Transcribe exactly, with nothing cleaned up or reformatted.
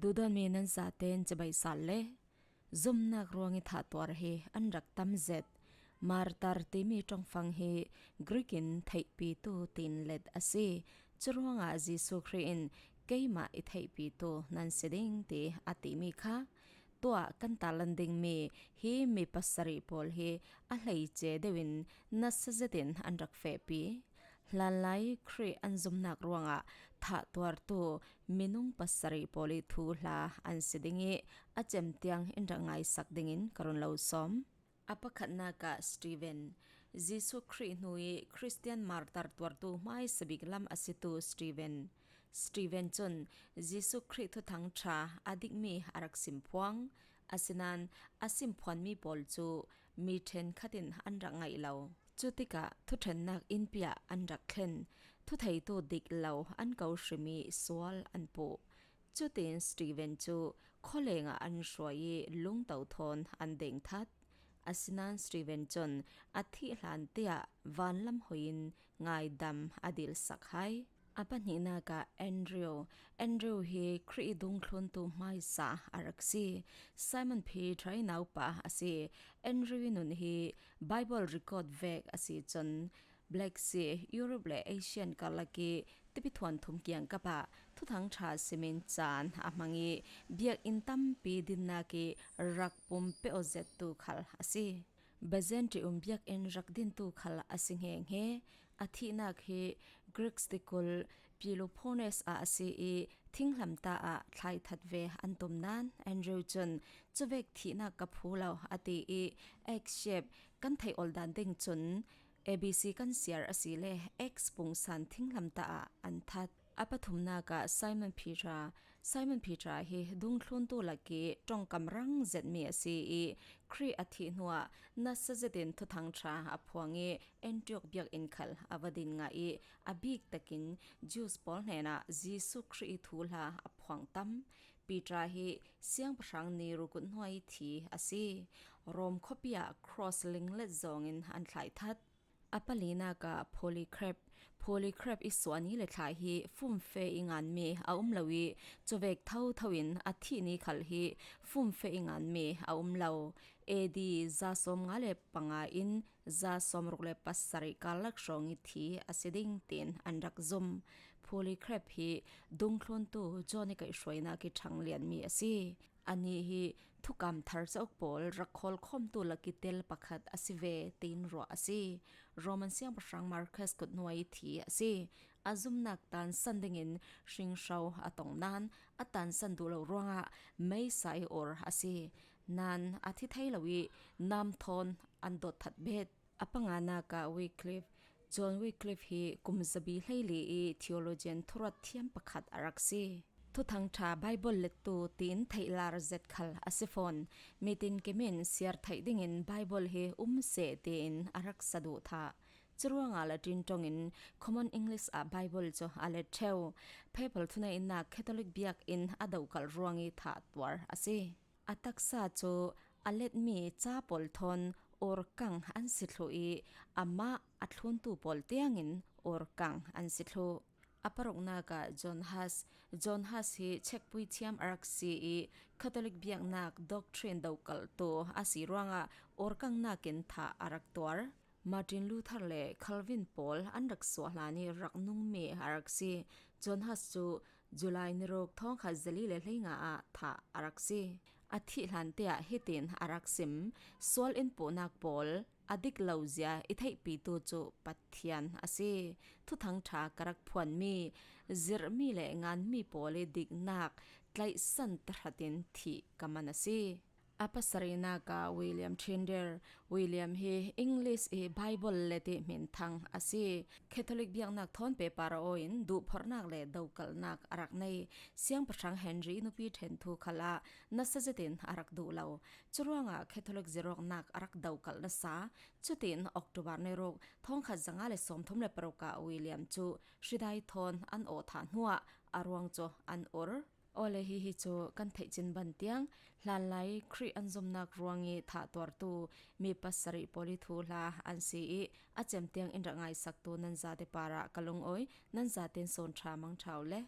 Tudawn mi nan zaten cibai sal le zumnak ruang i thahtuar hi an rak tam zet. Martar timi ṭongfang hi Greek in theihpitu tiin let a si. Curuangah Jesuh Khrih in keimah i theihpitu nan si ding ti a timi kha tuah kan talan dingmi hi mi pasarih pawl hi a hleice deuhin nasa zetin an rak fehpi. Hlanlai Khrih an zumnak ruangah thahtuartu minung pasarih pawl i thuhla an si ding i a cem tiang in rak ngaisak dingin ka run lo sawm. A pakhatnak ah Stephen, Jesuh Khrih hnu i Khristian martar tuartu hmaisa bik lam a situ Stephen. Stephen cun Jesuh Khrih Thuthang ṭha a dikmi a rak simphuang. Asinain a simphuanmi pawl cu mi ṭhenkhat in an rak ngaih lo. Cutikah thuṭhennak innpi ah an rak thlen. Thutheitu dik lo an ko hrim i sual an puh. Cutin Stephen cu khualeng ah an hruai i lungto thawn an deng that. Asinain Stephen cun a thih hlan tiah vanlam hoi in ngaidam a dilsak hai. A pahnihnak ah Andrew. Andrew hi Khrih i dungthluntu hmaisa a rak si. Simon Peter i naupa a si. Andrew i nun hi Bible record vek a si cun Black Sea, Europe le Asian karlak i tipi thuanthum kiangkap ah Thuthang ṭha simin caan a hmang i biakinn tampi dinnak i rak pumpe aw zettu khal a si. Byzantium biakinn rak dintu khal a si hngehnge. A thihnak hi Greek tikul Peloponnes ah a si i thinghlamtah ah thlaithat ve an tum nain Andrew cun cuvek thihnak ka phu lo a ti i X shape kan theih oldan ding cun A B C kan siar a si le X pungsan thinghlamtah ah an that. A pathumnak ah Simon Peter. Simon Peter hi dungthluntu lak i ṭongkam rang zetmi a si i Khrih a thih hnuah nasa zetin Thuthang ṭha a phuang i Antioch biakinn khal a va din ngah i a bik takin Jews pawl hnenah Jesuh Khrih i thuhla a phuang tam. Peter hi siangpahrang Nero kut hnuai thi a si. Rom khuapi ah cross linglet zawngin an thlai that. A palinak ah Polycarp. Polycarp i suahni le thlai hi fumfe i nganmi a um lo i cuvek thotho in a thihni khal hi fumfe i nganmi a um lo. A D za sawmnga le panga in za sawmruk le pasarih karlak hrawng i thi a si ding tiin an rak zum. Polycarp hi dungthluntu John i kaihhruainak i ṭhanglianmi a si. Anih hi thukam thar cauk pawl rak khawlkhawmtu lak i tel pakhat a si ve tiin ruah a si. Roman siangpahrang Marcus kut hnuai i thi a si. A zumnak tansan dingin hringhro a tong nain a tansan duh lo ruangah meisa i ur a si. Nain a thi thei lo i nam thawn an dawt that bet. A panganak ah Wycliffe. John Wycliffe hi kum zabi hleili i theologian thuruat thiam pakhat a rak si. Thuthang ṭha Bible lettu tiin theihlar zet khal a si fawn. Mitin kimin siar theih dingin Bible hi um seh tiin a rak sa duh thah. Curuangah Latin ṭongin Common English ah Bible cu a let ṭheu. Papal thuneihnak Catholic biakinn a dokalh ruang i thahtuar a si. A taksa cu a letmi ca pawl thawn orkang an si thluh i amah a thluntu pawl tiangin orkang an si thluh. A paruknak ah John Huss. John Huss hi Czech puithiam a rak si i Catholic biaknak doctrine dokalhtu a si ruangah orkangnak in thah a rak tuar. Martin Luther le Calvin pawl an rak suah hlan i rak nungmi a rak si. John Huss cu July ni ruk thawngkhat zali le hleinga ah thah a rak si. A thih hlan tiah hitin a rak sim, sual in puhnak pawl a dik lo zia i theihpitu cu Pathian a si. Thuthang ṭha ka rak phuanmi, zirhmi le nganmi pawl i diknak tlaihsan tahratin thih ka man a si. A pasarihnak ah William Tyndale. William hi English i Bible let i hminthang a si. Catholic biaknak thawn pehpar aw in duhphorhnak le dokalhnak a rak nei. Siangpahrang Henry i nupi ṭhen thu khalah nasa zetin a rak duh lo. Curuangah Catholic zirawknak a rak dokalh nasa. Cutin October ni ruk thawngkhat zanga le sawmthum le paruk ah William cu hridai thawn an aw thah hnuah a ruang cu an ur. Awle, hihi cu kan theih cin ban tiang. Hlanlai Khrih an zumnak ruang i thahtuartu mi pasarih pawl i thuhla an si i a cem tiang in rak ngaisaktu nan zate parah ka lungawi. Nan zaten sawn ṭha mang ṭha u le.